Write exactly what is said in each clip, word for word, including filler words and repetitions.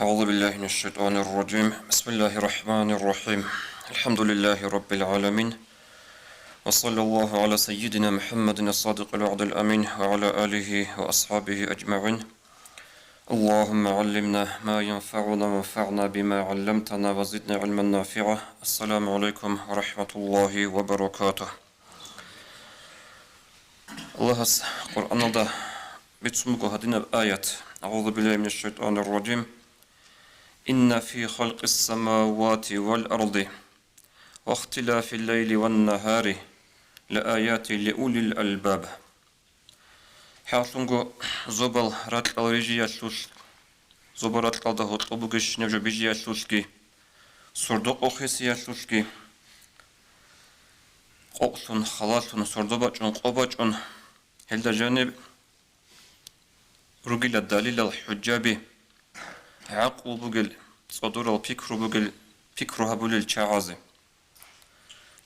أعوذ بالله من الشيطان الرجيم. بسم الله الرحمن الرحيم. الحمد لله رب العالمين. وصلى الله على سيدنا محمد الصادق الوعد الأمين وعلى آله وأصحابه أجمعين. اللهم علمنا ما ينفعنا وانفعنا بما علمتنا وزدنا علما نافعا. السلام عليكم ورحمة الله وبركاته. Аллагьас Къуръаналда бицун буго гьадинаб аят: أعوذ بالله من الشيطان الرجيم. إن في خلق السماوات والأرض واختلاف الليل والنهار لآيات لأولي الألباب. ХӀакълъунго, зобал ракьал рижиялъулъ, зобал ракьалда гьоркьоб бугебщинаб жо бижиялъулъги, сордо къохисиялъулъги, къокълъун, халалъун, сордо бачӀун, къо бачӀун, гьелда жаниб ругила далилал, хӀужаби, гӀакълу бугел, цӀодорал пикру бугел, пикру гьабулел чагӀазе.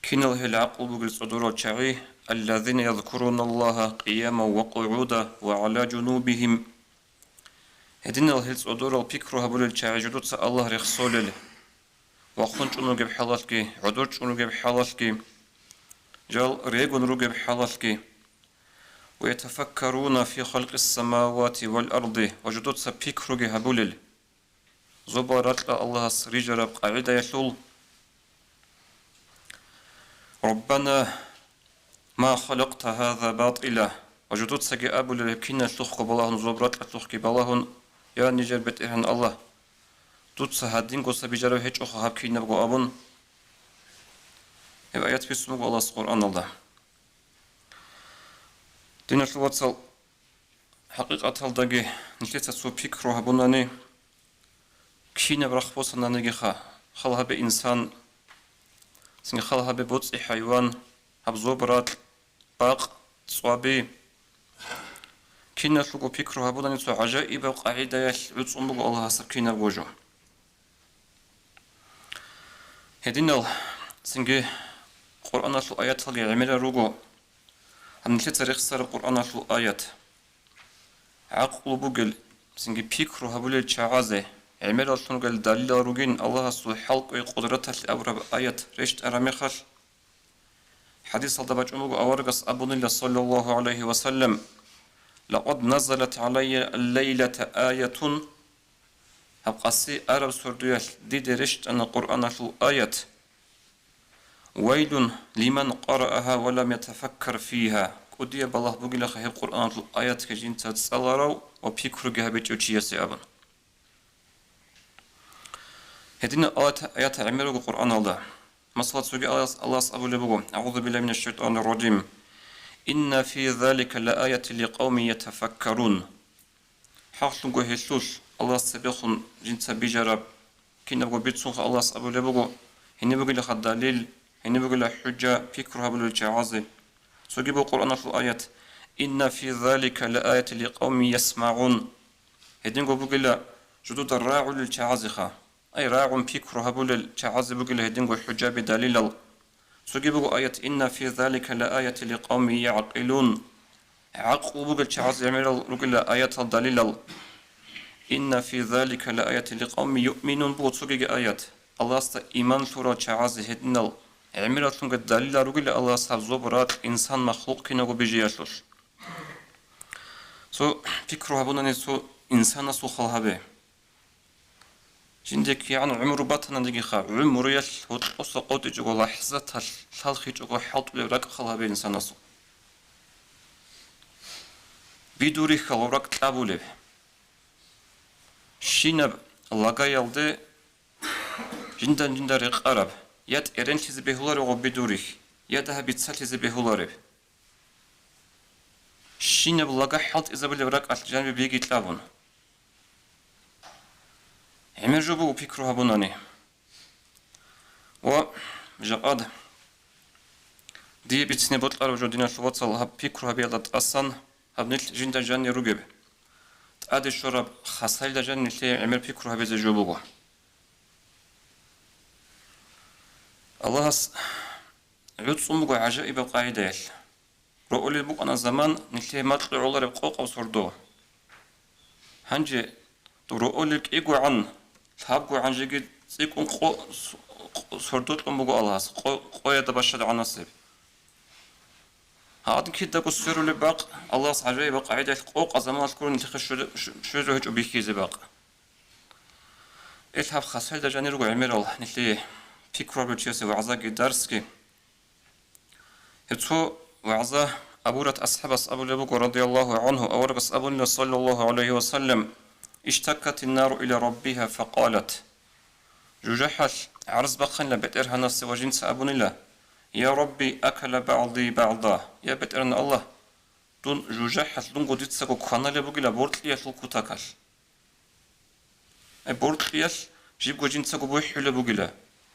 Кинал гьел гӀакълу бугел цӀодорал чагӀи? الذين يذكرون الله قياما وقعودا وعلى جنوبهم. Гьединал гьел цӀодорал пикру гьабулел чагӀи жидуца Аллагь рехсолел, вахъун чӀун ругеб хӀалалъги, гӀодор чӀун ругеб хӀалалъги, жал регун ругеб хӀалалъги. ويتفكرون في خلق السماوات والأرض, ва жидуца пикруги гьабулел, зобал ракьа Аллагьас рижараб къагӀидаялъул. ربنا ما خلقت هذا باطلا, ва жидуцаги абулел гьеб киналъухъго балагьун, зоб ракьалъухъги балагьун: «Я нижер БетӀергьан Аллагь, дуца гьадингоса бижарав гьечӀоха гьаб кинабго», – абун. Гьеб аят бицун буго Аллагьас Къуръаналда. Диналъул вацал, хӀакъикъаталдаги нилъеца цо пикру гьабунани, кинаб рахъ босананигиха, хал гьабе инсан, цинги хал гьабе боцӀи хӀайван, гьаб зоб ракь, бакъ, цӀваби. Киналъулго пикру гьабунани цо гӀажаибаб къагӀидаялъ гӀуцӀун буго Аллагьас гьаб кинабго жо. Гьединал цинги Къуръаналъул аяталги гӀемерал руго. Гьаб нилъеца рехсараб Къуръаналъул аят. ГӀакълу бугел, цинги пикру гьабулел чагӀазе, гӀемераллъун ругел далилал ругин Аллагьасул хӀалкӀвей къудраталъе абураб аят рещтӀараб мехалъ, хӀадисалда бачӀун буго аварагас абунила, саллаллагьу гӀалайгьи ва саллам: «Лакъад назалат гӀалайя аллайлата аятун», гьаб къаси араб сордоялъ диде рещтӀана Къуръаналъул аят: «Вайлун лиман къараагьа ва лам ятафаккар фигьа», кӀудияб балагь бугилаха гьеб Къуръаналъул аятги жинца цӀаларав ва пикруги гьабичӀев чиясе абун. Гьединал аят, аят гӀемер руго Къуръаналда. Масала, цоги аялас Аллагьас абулеб буго: «АгӀузу биллагьи минаш шайтанир ражим. Инна фи залика лааятин ликъавмин ятафаккарун». ХӀакълъунго гьелъулъ Аллагьас цебехун жинца бижараб кинабго бицунха Аллагьас абулеб буго: гьениб бугилаха далил, гьениб бугила хӀужа пикру гьабулел чагӀазе. Цоги буго Къуръаналъул аят: «Инна фи залика лааятин ликъавмин ясмагӀун». Гьединго бугила жудуда рагӀулел чагӀазеха. Ай, рагӀун пикру гьабулел чагӀазе бугила гьединго хӀужаби, далилал. Цоги буго аят: «Инна фи залика лааятин ликъавмин ягӀкъилун». ГӀакълу бугел чагӀазе гӀемерал ругила аятал, далилал. «Инна фи залика лааятин ликъавмин юъминун» буго цогиги аят. Аллагьасда иман лъурал чагӀазе гьединал гӀемераллъунги далилал ругила Аллагьас гьаб зоб, ракь, инсан, махлукъ кинабго бижиялъулъ. Цо пикру гьабунани цо инсанасул хал гьабе. Жинде кигӀан гӀумру батананигиха, гӀумруялъ гьоркьоса къотӀичӀого, лахӀзаталъ лъалхичӀого хӀалтӀулеб ракӀ хал гьабе инсанасул. Бидурихьал гъоб ракӀ кьабулеб. Щинаб лагаялде жиндан-жинда рекъараб, я тӀеренлъизе бегьулареб гъоб бидурихь, я дагьаб бицалъизе бегьулареб. Щинаб лага хӀалтӀизабулеб ракӀалъ жанибе биги кьабун. ГӀемер жо буго пикру гьабунани. Ва жакъад дие бицине бокьараб жо, диналъул вацал, гьаб пикру гьабиялда тӀасан гьаб нилъ жинда жанир ругеб, тӀаде щвараб хасайилда жанир нилъее гӀемер пикру гьабизе жо буго. Аллагьас гӀуцӀун буго гӀажаибаб къагӀидаялъ. Роъулел букӀана заман нилъее макьу гӀолареб къокъаб сордо. Гьанже роъулел кӀигогӀан Лъабго гӀанжеги цӀикӀкӀун къо-, къо-, сордо кьун буго Аллагьас, къо-, къояда бащад гӀанасеб. Гьадин кидаго сверулеб бакъ, Аллагьас гӀажаиб къагӀидаялъ къокъа заманалъ гуро нилъехъе щвезе-, щвезе гьечӀо бихьизе бакъ. Ил гьаб хасалда жанир руго гӀемерал нилъее пикру гьабулев чиясе вагӀзаги дарсги. Гьеб цо вагӀза Абу Гьурайрат асхӀабас абулеб буго, радияллагьу гӀангьу, аварагас абунила, саллаллагьу гӀалайгьи ва саллам: «Иштаккатин нару иля раббигьа факъалат». ЖужахӀалъ гӀарз бахъанила БетӀергьанасе ва жинца абунила: «Я Рабби, акала багӀди багӀда». Я БетӀергьан Аллагь, дун жужахӀалъ дунго дицаго кваналеб бугила боркьиялъул кутакалъ. Э, боркьиялъ жибго жинцаго бухӀулеб бугила,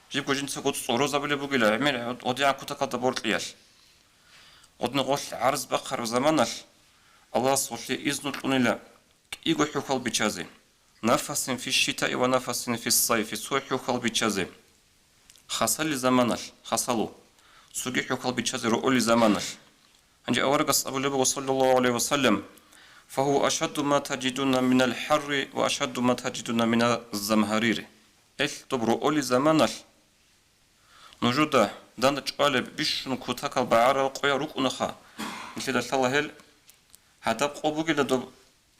жибго жинцаго цӀорозабулеб бугила, гӀемер гьодигӀан кутакалда боркьиялъ. Гъодин гъолъ гӀарз бахъараб заманалъ Аллагьас гъолъие изну кьунила кӀиго хӀухьал бичазе: «Нафасин фи шитаи ва нафасин фи сайфи», цо хӀухьал бичазе хасали заманалъ, хасалу, цоги хӀухьал бичазе роъоли заманалъ. Гьанже аварагас абулеб буго, саллаллагьу гӀалайгьи ва саллам: «Фагьува ашадду ма таджидуна минал хӀарри ва ашадду ма таджидуна мина замгьарир». Эл доб роъоли заманалъ нужуда дана чӀвалеб бищун кутакал багӀарал къоял рукӀунаха. Нилъеда лъала гьел гьадаб къо бугила доб,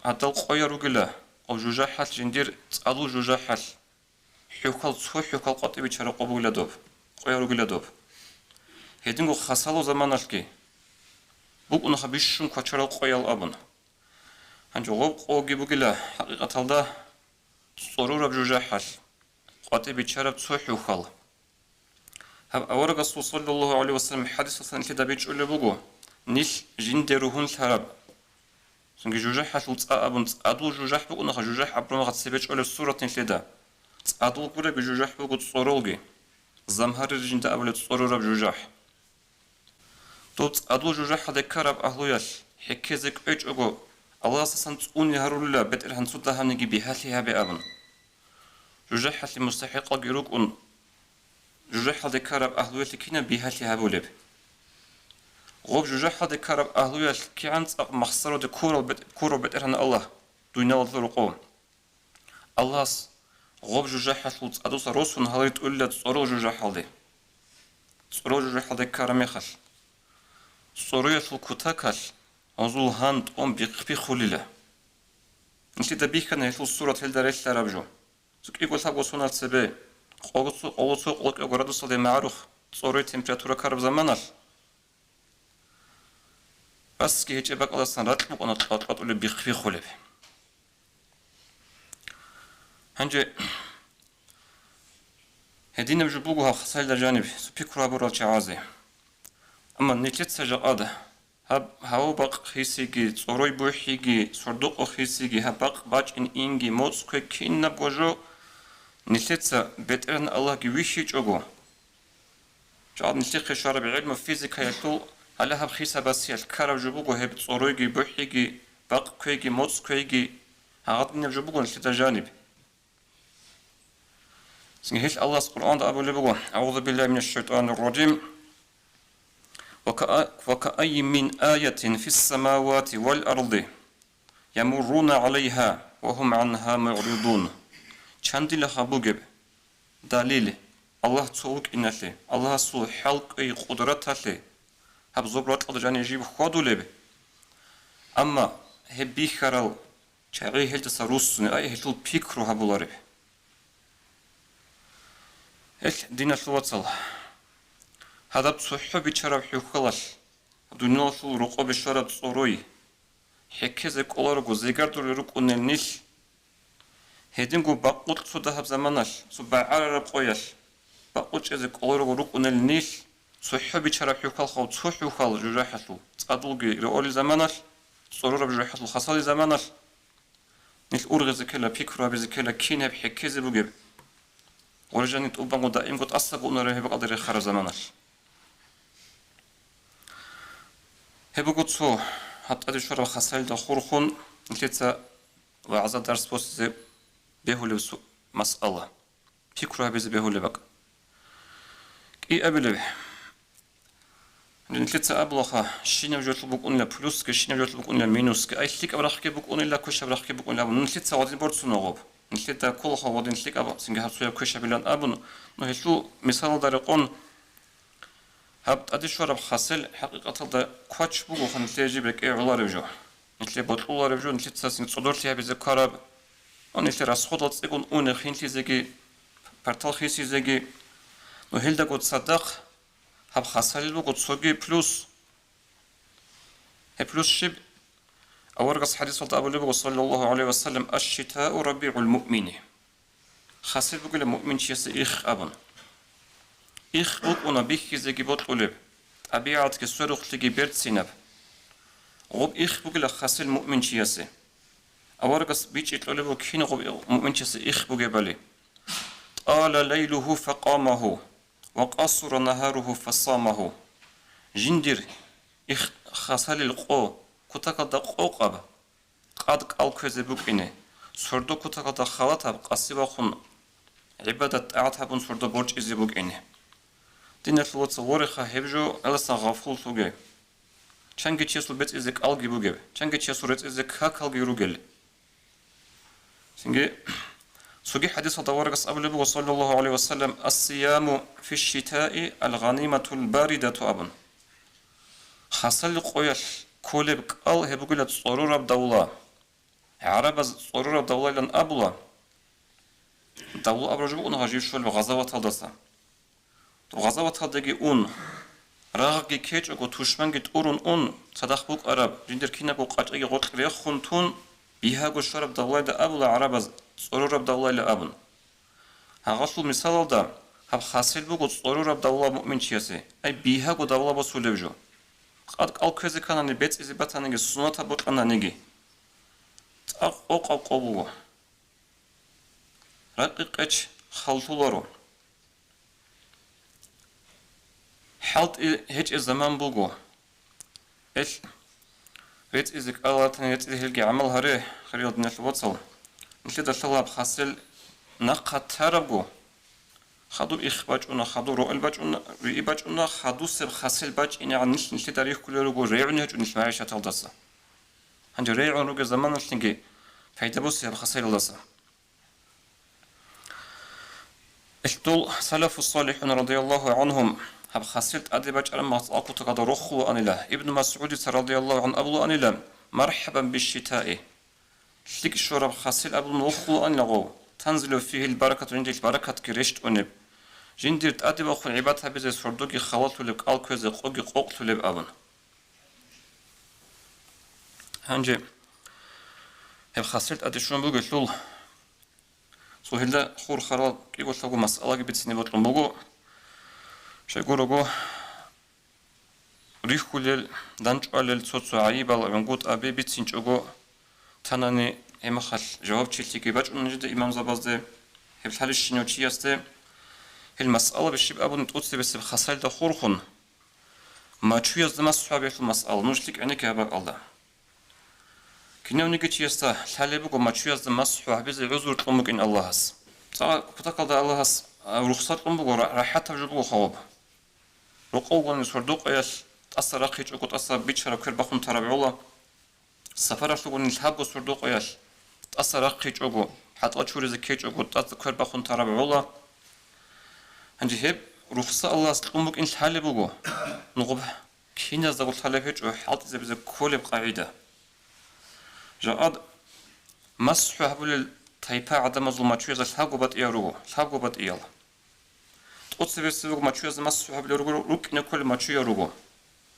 гьадал къоял ругила, къо жужахӀалъ жиндир цӀалул жужахӀалъ. ХӀухьал, цо хӀухьал къватӀибе чара къо бугила доб, къоял ругила доб. Гьединго хасало заманалъги букӀунаха бищун квачарал къоял абун. Гьанже гъоб къоги бугила, хӀакъикъаталда, цӀорураб жужахӀалъ, къватӀибе чараб цо хӀухьал. Гьаб аварагасул, саллаллагьу гӀалайгьи ва саллам, хӀадисалъан нилъеда бичӀчӀулеб буго, нилъ жинде ругьунлъараб. Цинги жужахӀалъул цӀа абун, цӀадул жужахӀ букӀунаха, жужахӀ абураб мехалъ цебе чӀолеб сурат нилъеда. ЦӀадул гуреги жужахӀ буго цӀоролги. Замгьарир жинда абулеб цӀорураб жужахӀ. Доб цӀадул жужахӀалде ккараб агьлуялъ хӀеккезе кӀвечӀого, Аллагьасдасан цӀуне гьарулила БетӀергьан цо дагьабниги бигьалъи гьабе абун. ЖужахӀалъе мустахӀикъалги рукӀун, жужахӀалде ккараб агьлуялъе кинаб бигьалъи гьабулеб? Гъоб жужахӀалде ккараб агьлуялъ кигӀан цӀакъ махсароде ккурал бетӀ-, ккурав БетӀергьан Аллагь, дуниялалда рокъов. Аллагьас гъоб жужахӀалъул цӀадуса росун гьал ритӀулила цӀорол жужахӀалде. ЦӀорол жужахӀалде ккараб мехалъ, цӀороялъул кутакалъ гьозул гьан тӀун бихъ-бихъулила. Нилъеда бихьана гьелъул сурат гьелда релълъараб жо. ЦукӀиго лъабго сонал цебе, къоло цо, къоло цо, къоло кӀиго градусалде магӀарухъ цӀорой температура ккараб заманалъ, басги гьечӀеб бакӀалдасан ракь букӀана кьватӀ-кьватӀулеб бихъ-бихъулеб. Гьанже гьединаб жо буго гьаб хасалда жаниб цо пикру гьабурал чагӀазе. Амма нилъеца жакъада гьаб гьаваб бакъ хисиги, цӀорой бухӀиги, сордокъо хисиги, гьаб бакъ бачӀин инги, моцӀ кквей кинабго жо нилъеца БетӀергьан Аллагьги вихьичӀого, жал нилъехъе щвараб гӀелму физикаялъул гьале гьаб хисабасиялъ ккараб жо буго гьеб цӀоройги, бухӀиги, бакъ кквейги, моцӀ кквейги, гьагъадинаб жо буго нилъеда жаниб. Цинги гьелъ Аллагьас Къуръанда абулеб буго: «АгӀузу биллагьи минаш шайтӀанир ражим. Ва каа-, ва кааййин мин аятин фис самавати вал арди ямурруна гӀалайгьа ва гьум гӀангьа мугӀридун». Чандилаха бугеб далил, Аллагь цо вукӀиналъе, Аллагьасул хӀалкӀвей къудраталъе, гьаб зоб-ракьалда жаниб жиб хьвадулеб, амма гьеб бихьарал чагӀи гьелдаса руссуни, ай, гьелъул пикру гьабулареб. Гьелъ, диналъул вацал, гьадаб цохӀо бичараб хӀухьалалъ, дуниялалъул рокъобе щвараб цӀорой, хӀеккезе кӀоларого зегардулел рукӀунел нилъ, гьединго бакъулъ цо дагьаб заманалъ, цо багӀарараб къоялъ, бакъулъ чӀезе кӀоларого рукӀунел нилъ, цохӀо бичараб хӀухьалха цо хӀухьал жужахӀалъул, цӀадулги роъолел заманалъ, цӀорораб жужахӀалъул хасалел заманалъ, нилъ ургъизе ккела, пикру гьабизе ккела, кин гьеб хӀеккезе бугеб. Гъоржани тӀубанго даимго тӀасаб унарев гьеб бакӀалде рехараб заманалъ. Гьеб буго цо гьаб тӀаде щвараб хасалда хурхун нилъеца вагӀза-дарс босизе бегьулеб су-, масъала, пикру гьабизе бегьулеб бакӀ. КӀиабилеб. Нилъеца абулаха, щинаб жолъул букӀунила плюсги, щинаб жолъул букӀунила минусги, ай лъикӀаб рахъги букӀунила, квешаб рахъги букӀунила абун. Нилъеца гъадин борцун гъоб. нилъеда кколаха гъодин лъикӀаб цинги гьаб цояб квешабилан абун, ну, гьелъул мисалалда рекъон, гьаб тӀаде щвараб хасел хӀакъикъаталда квач бугоха нилъее жиб рекӀее гӀоларев жо, нилъее бокьуларев жо, нилъеца цинги цӀодорлъи гьабизе ккараб, ну, нилъер расходал цӀикӀкӀун уне хинлъизеги, партал хисизеги, ну, гьелдаго цадахъ гьаб хасалил буго цоги плюс. Гьеб плюс щиб? Аварагас хӀадисалда абулеб буго, саллаллагьу гӀалайгьи ва саллам: «Аш-шитау рабигӀул муъмини». Хасел бугила муъминчиясе их абун. Их букӀуна бихьизеги бокьулеб, тӀабигӀатги сверухълъиги берцинаб. Гъуб их бугила хасел муъминчиясе. Аварагас бичӀчӀи кьолеб буго кин гъуб муъминчиясе их бугебали: «ТӀала лайлугьу факъамагьу, ва къасура нагьаругьу фасамагьу». Жиндир их хасалил къо кутакалда къокъаб, къад кӀал кквезе букӀине, сордо кутакалда халатаб, къаси вахъун гӀибадат-тӀагӀат гьабун сордо борчӀизе букӀине. Диналъул вацал, вореха гьеб жо гӀеласан гъафуллъуге. Чанги чиясул бецӀизе кӀалги бугеб, чанги чиясул рецӀизе какалги ругел. Цинги цоги хӀадисалда аварагас абулеб буго, саллаллагьу гӀалайгьи ва саллам: «Ас-сияму фиш-шитаи ал-гъаниматул баридату», – абун. Хасалил къоялъ кколеб кӀал гьеб бугила цӀорораб давла. ГӀарабаз цӀорораб давлайилан абула, давла абураб жо букӀуна гьаб жив щолеб гъазаваталдаса. Гъазаваталдаги ун, рагъги ккечӀого, тушманги тӀурун ун, цадахъ букӀараб, жиндир кинабго къачӀаги гъоркь рехун тун, бигьаго щвараб давлайда абула гӀарабаз, цӀорораб давлайила абун. Гьагъалъул мисалалда, гьаб хасел буго цӀорораб давла муъминчиясе, ай, бигьаго давла босулеб жо. Къад кӀал кквезе кканани, бецӀизе батаниги, сунатаб бокьананиги, цӀакъ къокъаб къо буго. Ракъи къеч халлъуларо. ХӀалтӀи гьечӀеб заман буго. Эл рецӀизе кӀал ратани, рецӀизе гьелги гӀамал гьаре, хириял диналъул вацал. Нилъеда лъала гьаб хасел нахъа тарабго, хадуб их бачӀуна, хадуб рогӀел бачӀуна, риъи бачӀуна, хадусеб хасел бачӀинегӀан нилъ нилъеда рихьулел руго, регӀун гьечӀо нилъ магӀишаталдаса. Гьанже регӀун ругеб заманалъниги пайда босе гьаб хасалалдаса. Ил дол салафу салихӀун радияллагьу гӀанхум гьаб хасел тӀаде бачӀараб мацӀал кутакалда рохулаанила. Ибн МасгӀудица радияллагьу гӀанху абулаанила: «МархӀабан бишшитаи». ЛъикӀ щвараб хасел абулун вохулаанила гъов. «Танзилу фигьил баракату», жиндилъ баракатги рещтӀунеб. Жиндир тӀаде вахъун гӀибадат гьабизе сордоги халалъулеб, кӀал кквезе къоги къокълъулеб абун. Гьанже гьеб хасел тӀаде щун бугелъул, цо гьелда хурхарал кӀиголъабго масъалаги бицине бокьун буго. Щайгурого, рихьулел, дандчӀвалел цо-цо гӀайибал гӀунгутӀаби бицинчӀого танани, гьеб мехалъ жавабчилъиги бачӀуна жида имамзабазде, гьеб лъалищинав чиясде. Гьел масъалаби щиб абуни тӀоцебесеб хасалда хурхун, мачуязда масхӀу гьабиялъул масъала, нуж лъикӀ гӀенекке гьаб бакӀалда. Кинавниги чиясда лъалеб буго мачуязда масхӀу гьабизе гӀузру кьун букӀин Аллагьас. Цо кутакалда Аллагьас, а, рухсат кьун буго, ра-, рахӀатаб жо буго хаваб. Рокъов вугони сордо къоялъ тӀаса рахъичӀого тӀаса бичараб квер бахун тараб гӀола. Сапаралъ вугони лъабго сордо къоялъ тӀаса рахъичӀого, хӀатӀал чуризе ккечӀого тӀаса квер бахун тараб гӀола. Гьанже гьеб рухса Аллагьас кьун букӀин лъалеб буго. Нугъуб киназдаго лъалеб гьечӀо хӀалтӀизабизе кколеб къагӀида. Жакъад масхӀу гьабулел тайпа гӀадамазул мачуязда лъабго батӀиял руго, лъабго батӀиял. ТӀоцебесеб буго мачуязда масхӀу гьабулел руго, рукӀине кколел мачуял руго.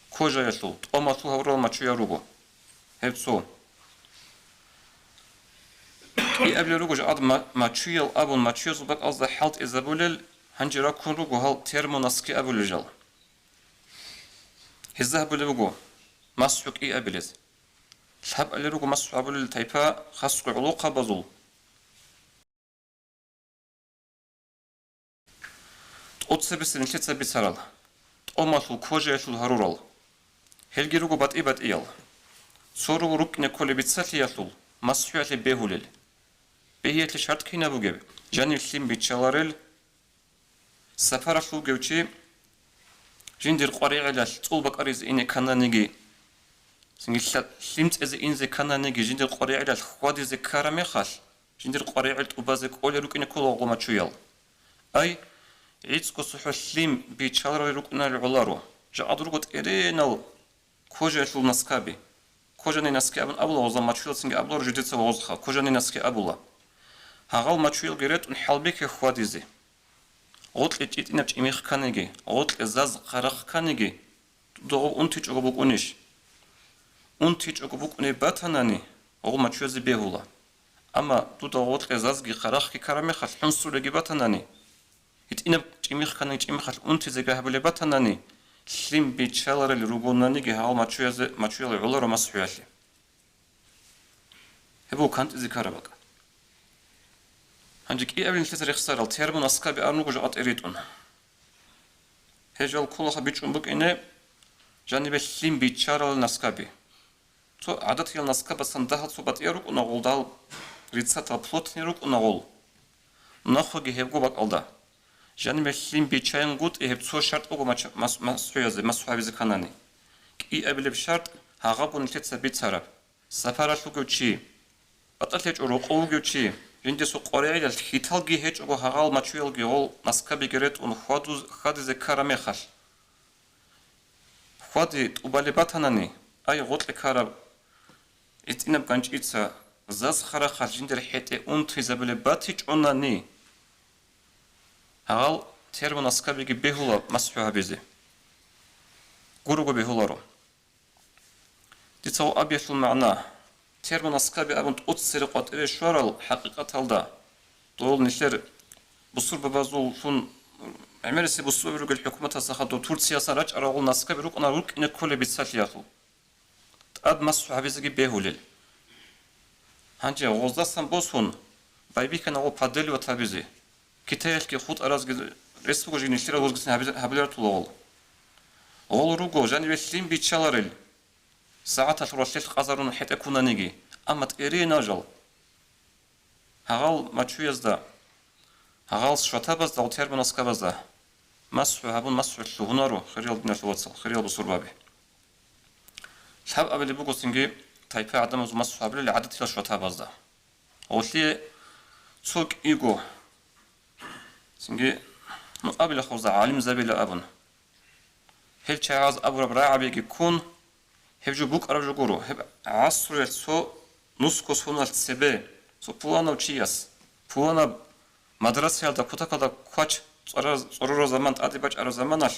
Кожаялъул, тӀомалъул гьавурал мачуял руго. Гьеб цо. КӀиабилел руго жакъад ма-, мачуял абун, мачуязул бакӀалда хӀалтӀизабулел, гьанже раккун руго гьал термоноски абулел жал. Гьезда гьабулеб буго масхӀу кӀиабилез. Лъабали руго масхӀу гьабулел тайпа хасго гӀолохъабазул. ТӀоцебесеб нилъеца бицарал, тӀомалъул, кожаялъул гьарурал. Гьелги руго батӀи-батӀиял. Цо руго рукӀине кколеб бицалъиялъул, масхӀуялъе бегьулел. Бегьиялъе шартӀ кинаб бугеб? Жанив лъим биччаларел, сапаралъ вугев чи жиндир къваригӀелалъ цӀул бакӀаризе ине ккананиги, цинги лъа-, лъим цӀезе инзе ккананиги, жиндир къваригӀелалъ хьвадизе ккараб мехалъ, Жиндир къваригӀел тӀубазе кӀолел рукӀине ккола гъо мачуял. Ай, гӀицӀго цохӀо лъим биччаларали рукӀунарел гӀоларо. Жакъа дурго тӀеренал кожаялъул наскаби. Кожаные носки абун абула гъоза мачуялцинги абуларо жидеца ва гъозха, кожаные носки абула. Гьагъал мачуялги ретӀун хӀалбихье хьвадизе. Гъоркье чӀитӀинаб чӀимихъ кканиги, гъоркье заз хъарахъ кканиги, дуда гъоб унтичӀого букӀунищ? УнтичӀого букӀунеб батанани, гъо мачуязе бегьула. Амма дуда гъоркье зазги хъарахъги ккараб мехалъ хӀунсулеги батанани, гьитӀинаб чӀимихъ кканиги чӀимихъалъ унтизеги гьабулеб батанани, лъим биччаларел ругонаниги гьал мачуязе, мачуял гӀоларо масхӀуялъе. Гьеб буго кантӀизе ккараб бакӀ. Гьанже кӀиабилеб нилъеца рехсарал термоноскаби абун буго жакъа тӀеритӀун. Гьел жал кколаха бичӀчӀун букӀине жанибе лъим биччарал наскаби. Цо гӀадатиял наскабасан дагьал цо батӀиял рукӀуна гъолдал, рицатал плотный рукӀуна гъол. Нахъеги гьебго бакӀалда. Жанибе лъим биччаянгутӀи гьеб цо шартӀ буго мача-, мас-, масхӀуязе, масхӀу гьабизе кканани. КӀиабилеб шартӀ гьагъабго нилъеца бицараб. Сапаралъ вугев чи, батӀалъ гьечӀо рокъов вугев чи, жиндесул къваригӀелалъ хьиталги гьечӀого гьагъал мачуялги гъол наскабиги ретӀун хьвадуз-, хьвадизе ккараб мехалъ. Хьвади тӀубалеб батанани, ай гъоркье ккараб гӀитӀинаб ганчӀица заз хъарахъалъ жиндир хӀетӀе унтизабулеб батичӀонани, гьагъал термоноскабиги бегьула масхӀу гьабизе. Гурого бегьуларо. Дица гьаб абиялъул магӀна, термоноскаби абун тӀоцере къватӀире щварал хӀакъикъаталда, дол нилъер бусурбабазуллъун, гӀемериси бусурбаби ругел хӀукуматасда хадур Турциясан рачӀарал гъол наскаби рукӀуна рукӀине кколеб бицалъиялъул, тӀад масхӀу гьабизеги бегьулел. Гьанже гъоздасан босун, байбихьана гъо подделывать гьабизе. Китаялъги хутӀаразги рес буго жи нилъерал рузгицин гьабизе-, гьабиларатула гъол. Гъол руго жаниве лъим биччаларел, сагӀаталъ ролъелъ къазарун хӀетӀе ккунаниги, амма тӀерие нажал. Гьагъал мачуязда, гьагъал шватабазда ва термоноскабазда масхӀу гьабун, масхӀу лъугьунаро, хириял диналъул вацал, хириял бусурбаби. Лъабабилеб буго цинги тайпа гӀадамазул масхӀу гьабилел гӀадатилал шватабазда. Гъолъие цо кӀиго, цинги, ну, абила хурза гӀалимзабила абун. Гьел чагӀаз абураб рагӀабиги ккун, гьеб жо букӀараб жо гуро, гьеб гӀасруялъ цо нусго соналъ цебе, цо пуланав чияс, пуланаб мадрасаялда кутакалда квач цӀорар-, цӀорораб заман тӀаде бачӀараб заманалъ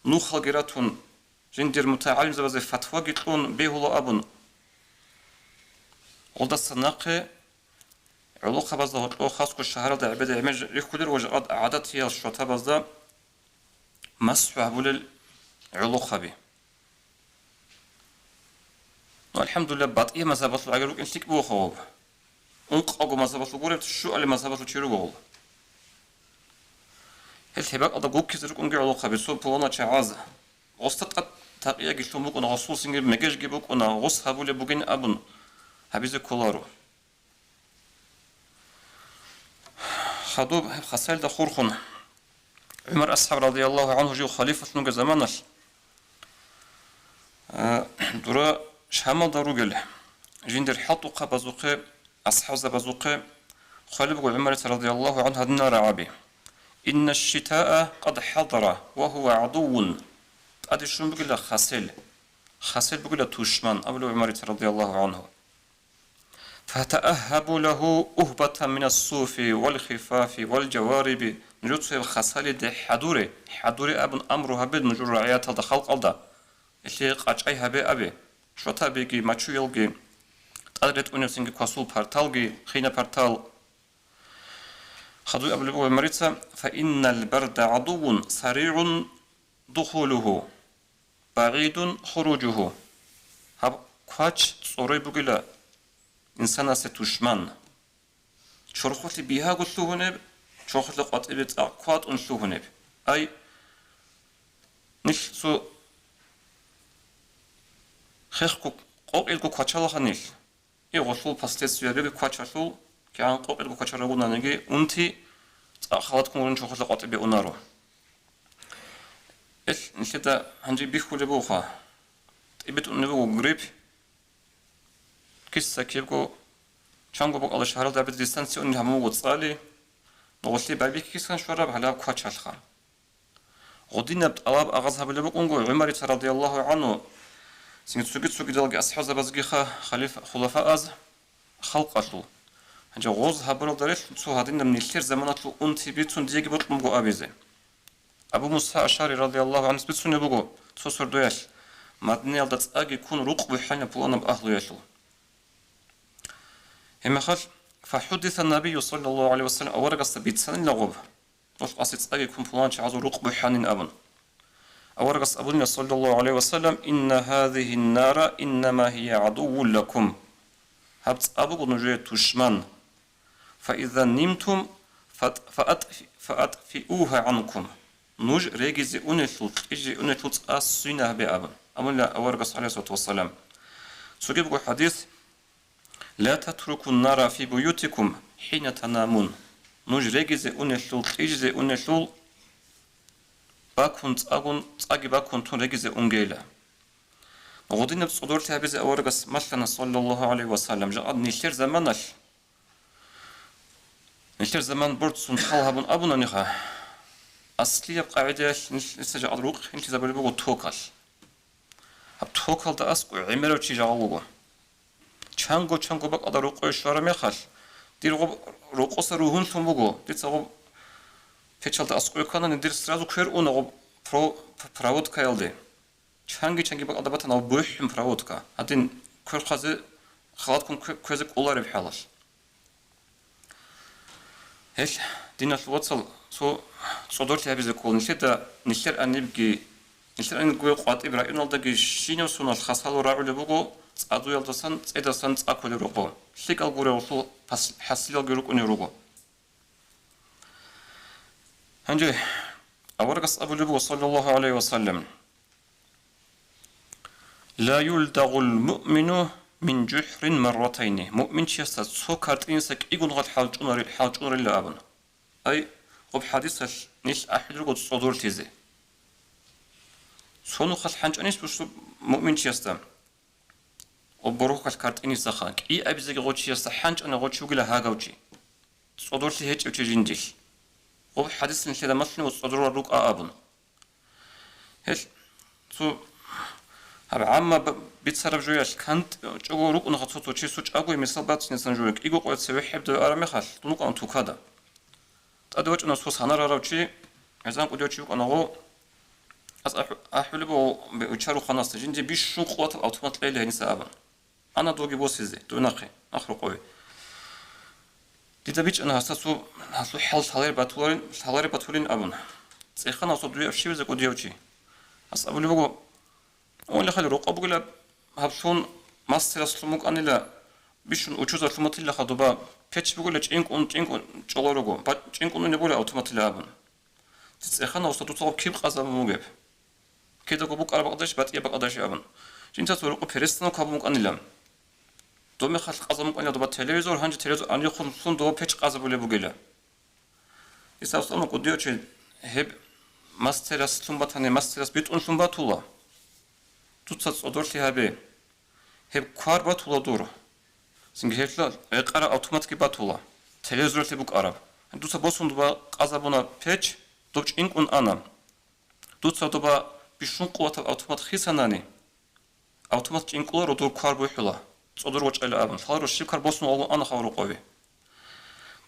нухалги ратун, жиндир мутагӀалимзабазе фатваги кьун бегьула абун. Гъолдаса нахъе гӀолохъабазда гьоркьо хасго шагьаралда гӀебеде гӀемер рихьулел ва жакъа гӀадатиял шватабазда масхӀу гьабулел гӀолохъаби. Ну, алхӀамдулиллагь, батӀияб мазгьабалъул гӀагар рукӀин лъикӀ буго гъоб. Ункъабго мазгьабалъул гуреб, щуалеб мазгьабалъул чи руго гъол. Гьел гьебакъалда гуккизе рукӀунги гӀолохъаби, цо пулана чагӀаз. Гъосда тӀад такъияги лъун букӀуна, гъосул цинги мегежги букӀуна, гъос гьабулеб бугин абун гьабизе кколаро. Хадуб гьеб хасалда хурхун, ГӀумар асхӀаб радияллагьу гӀанхӀу жив халифалъун вугеб заманалъ, а, дура Шамалда ругел, жиндир хӀалтӀухъабазухъе, асхӀабзабазухъе хъвалеб буго ГӀумарица радияллагьу гӀанхӀу гьадинал рагӀаби: «Инна шитаа къад хӀадара ва гьува гӀадувун». ТӀаде щун бугила хасел, хасел бугила тушман, абулеб ГӀумарица радияллагьу гӀанхӀу. «Фатааххабу лагьу угьбатан минас суфи вал хифафи вал жавариби», нужеца гьеб хасалиде хӀадуре, хӀадуре абун амру гьабе нужер рагӀияталда, халкъалда, гьелъие къачӀай гьабе абе, шватабиги, мачуялги, тӀад ретӀунебцинги квасул парталги, хина партал. Хадуй абулеб буго ГӀумарица: «Фа иннал барда гӀадувун саригӀун духулугьу, багӀидун хуружугьу». Гьаб квач цӀорой бугила инсанасе тушман. Чорхолъи бигьаго лъугьунеб, чорхолъи къватӀибе цӀакъ кватӀун лъугьунеб. Ай, нилъ цо хехго къокъелго квачалаха нилъ. И гъолъул последствиябиги квачалъул, кигӀан къокъелго квачал ругонаниги унти цӀакъ халатккун гурин чорхолъа къватӀибе унаро. Ил нилъеда гьанже бихьулеб бугоха, тӀибитӀунеб буго грипп, киса-кибго Чанго бакӀалда шагьаралда гьабизе дистанция унел гьабун буго цӀали, нугъулъе байбихьисан щвараб гьалаб квачалъха. Гъудинаб тӀалаб агъаз гьабулеб букӀунго ГӀумарица радияллагьу гӀанхӀу, цинги цоги-цогидалги асхӀабзабазгиха халиф-, хулафааз халкъалъул. Гьанже гъоз гьабуралда релълъун цо гьадинаб нилъер заманалъул унти бицун диеги бокьун буго абизе. Абу Муса Ашари радияллагьу гӀанхӀус бицунеб буго цо сордоялъ, Мадинаялда цӀаги ккун рукъ бухӀанила пуланаб агьлуялъул. Гьебмехалъ, фахӀуддиса набию саллаллагьу гӀалайгьи ва саллам, аварагасда бицанила гъоб, нух къаси цӀаги ккун пуланчагӀазул рукъ бухӀанин абун. Аварагас абунила саллаллагьу гӀалайгьи ва саллам, «Инна гьазигьин-нара иннама гьия гӀадуввун лакум». Гьаб цӀа буго нужее тушман. «Фаиза нимтум, фат-, фаатфи-, фаатфиугьа гӀанкум». Нуж регизе унелъул, кьиже унелъул цӀа свина гьабе абун. Абунила аварагас, гӀалайгьиссалату вассалам. Цоги буго хӀадис, «Ла татрукун-нара фи буютикум хӀина танамун». Нуж регизе унелъул, кьижизе унелъул бакун цӀагун, цӀаги бакун тун регизе унгейила. Гъудинаб цӀодорлъи гьабизе аварагас малъана, саллаллагьу гӀалайгьи ва саллам, жакъа нилъер заманалъ, нилъер заман борцун хал гьабун абунаниха, аслияб къагӀидаялъ нилъ-, нилъер жакъа рукъ хӀинлъизабулеб буго токалъ. Гьаб токалда аскӀов гӀемерав чи жагъа вуго. Чанго-чанго бакӀалда рукъове щвараб мехалъ, дир гъоб рокъоса ругьунлъун буго. Дица гъоб печалда аскӀове кканани, дир сразу квер уна гъоб про-, проводкаялде. Чанги-чанги бакӀалда батана гъоб бухӀун проводка. Гьадин квер хъвазе, халатккун кве-, кквезе кӀолареб хӀалалъ. Гьелъ, диналъул вацал, цо цӀодорлъи гьабизе ккола нилъеда, нилъер анибги, нилъер анибги къватӀиб районалдаги щинав сонал хасало рагӀулеб буго цӀадуялдасан, цӀедасан цӀа кколеб рокъо, лъикӀал гурелъул пас-, хӀасилалги рукӀунев руго. Гьанже аварагас абулеб буго, саллаллагьу гӀалайгьи ва саллам, «Ла юлдагъул муъмину мин жухӀрин марратайни», муъминчиясда цо картӀиниса кӀигун гъал хӀалчӀунари-, хӀалчӀунарила абун. Ай, гъоб хӀадисалъ нилъ ахӀулел руго цӀодорлъизе. Цо нухалъ хӀанчӀанис бусурб муъминчиясда, гъоб борхьухъалъ картӀинисаха, кӀиабизеги гъо чиясда хӀанчӀани гъо чи вугила гьагав чи, цӀодорлъи гьечӀев чи жиндилъ. Гъоб хӀадис нилъеда малъуни ва цӀодорал рукӀа абун. Гьелъ цо гьаб гӀамма б-, бицараб жоялъ кантӀчӀого рукӀунаха цо-цо чи, цо чӀагоги мисал бацинесан жо, кӀиго къоя цеве хӀеб дове араб мехалъ, дун вукӀана тукада. ТӀаде вачӀуна цо санарарав чи, гӀезан кӀудияв чи вукӀана гъо, ас ахӀу-, ахӀулеб гъо бе-, вичарухъанасда, жинде бищун къуватаб автомат кьейила гьениса абун. Ана доги босизе, дой нахъе, нах рокъове. Дида бичӀчӀана гьасда цо гьалъул хӀал лъаларе батуларин, лъаларе батулин абун. ЦӀехана гьасда дуе щивизе кӀудияв чи. Гьас абулеб буго, онлихъали рокъоб бугила гьаблъун, мастерас лъун букӀанила, бищун учузар лъун батилаха доба, печ бугила чӀинкӀун, чӀинкӀун чӀоло руго, ба-, чӀинкӀун унеб бугила автоматила абун. ЦӀехана гьасда дуца гъоб киб къазабун бугеб? Кидаго букӀараб бакӀдаш, батӀияб бакӀдаш абун. Жинца цо рукъу перестановка гьабун букӀанила. Доб мехалъ къазабун букӀанила доба телевизор, гьанже телевизор анихъун лъун доба печ къазабулеб бугила. Дица абулеб буго, кӀудияв чи, гьеб мастерас лъун батани, мастерас битӀун лъун батула. Дуца цӀодорлъи гьабе. Гьеб квар батула дур. Цинги гьелъул рекъараб автоматги батула, телевизоралъе букӀараб. Дуца босун доба къазабуна печ, доб чӀинкӀун ана. Дуца доба бищун къуватаб автомат хисанани, автомат чӀинкӀуларо, дур квар бухӀула, цӀодор вачӀайилан абун, лъаларо щиб квар босун гьавун ана гьав рокъове.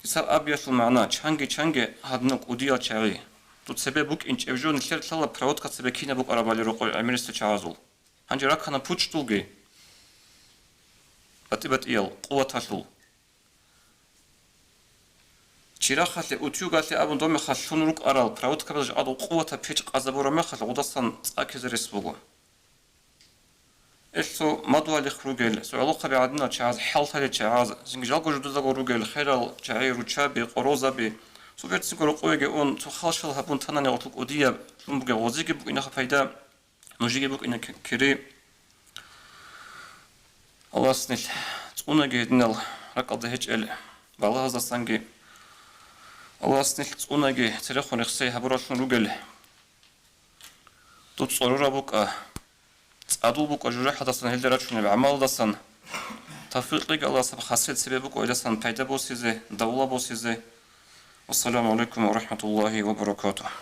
Дица абиялъул магӀна, чанги-чанги гьадинал кӀудиял чагӀи, дур цебе букӀинчӀеб жо нилъер лъала проводка цебе кинаб букӀарабали рокъой гӀемерисел чагӀазул. Гьанже ракана пучдулги, батӀи-батӀиял, къуваталъул. Чирахалъе, утюгалъе абун доб мехалъ лъун рукӀарал проводкабазда жакъа къуватаб печ къазабураб мехалъ гъудасан цӀа ккезе рес буго. Гьелъул мадугьалихъ ругел, цо гӀолохъаби гӀадинал чагӀаз, хӀалтӀарал чагӀаз, цинги жалго жидедаго ругел херал чагӀи, руччаби, къоролзаби, цо берцинго рокъовеги ун, цо хал-шал гьабун танани гъорлъ кӀудияб лъун бугеб гъозиги букӀинаха пайда. Нужеги букӀина ки-, кири. Аллагьас нилъ цӀунаги гьединал ракӀалда гьечӀел балагьаздасанги. Аллагьас нилъ цӀунаги церехун рехсей гьабураллъун ругел. Дур цӀорораб букӀа, цӀадул букӀа жужахӀалдасан, гьелда рачунеб гӀамалдасан. Тавфикъ кьеги, Аллагьасаб хасият цебе букӀо гьелдасан пайда босизе, давла босизе. Вассаламу гӀалайкум ва рахӀматуллагьи ва баракатугь.